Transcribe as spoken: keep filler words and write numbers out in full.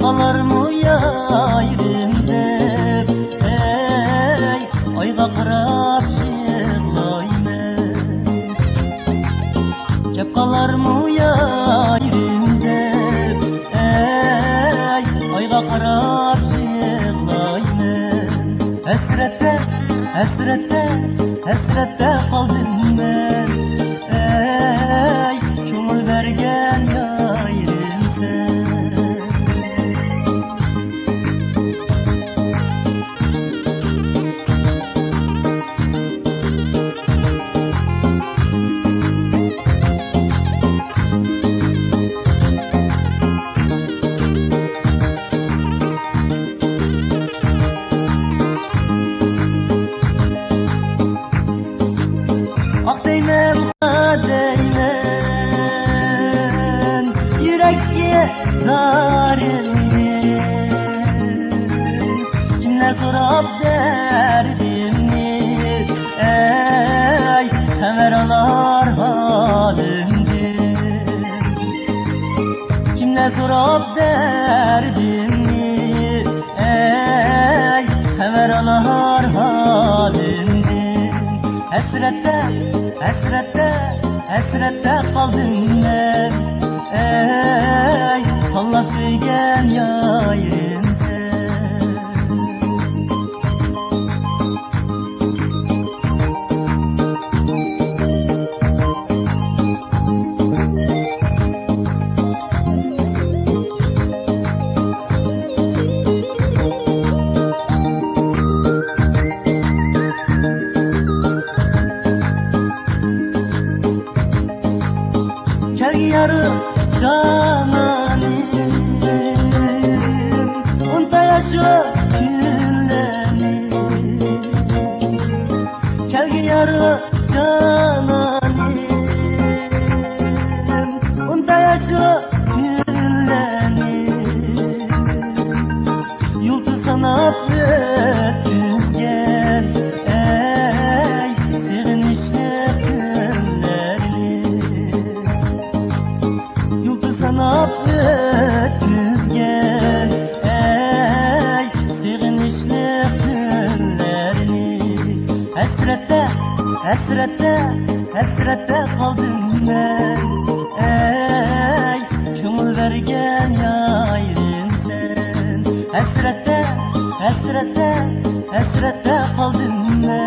قالارمۇ يايرىم دەپ، ئەي، ئايغا قاراپ يىغلايمەن. كەپ قالارمۇ يايرىم دەپ، ئەي، ئايغا قاراپ يىغلايمەن. ھەسرەتتە، ھەسرەتتە، ھەسرەتتە قالدىم مەن. ئەي، كۆڭۈل بەرگەن يايرىمسەن. ئاق دەيمەن، قارا دەيمەن، يۈرەككە زارىمنى. كىملەر سوراپ دەردىمنى، ئەي، خەۋەر ئالار ھالىمدىن. كىملەر سوراپ دەردىمنى، ئەي، خەۋەر ئالار ھالىمدىن. ھەسرەتتە، ھەسرەتتە، ھەسرەتتە قالدىم مەن. ئەي، تاللاپ سۆيگەن يارىمسەن. كەلگىن يارىم جانانىم، ئۇنتاي ئاشۇ كۈنلەرنى. كەلگىن يارىم جانانىم، ئۇنتاي ئاشۇ كۈنلەرنى. يۇلتۇز ساناپ ئۆتكۈزگەن، ئەي، سېغىنىشلىق كۈنلەرنى. يۇلتۇز ساناپ ئۆتكۈزگەن، ئەي، سېغىنىشلىق كۈنلەرنى. ھەسرەتتە، ھەسرەتتە، ھەسرەتتە قالدىم مەن، ئەي، كۆڭۈل بەرگەن يارىمسەن. ھەسرەتتە، ھەسرەتتە، ھەسرەتتە قالدىم مەن.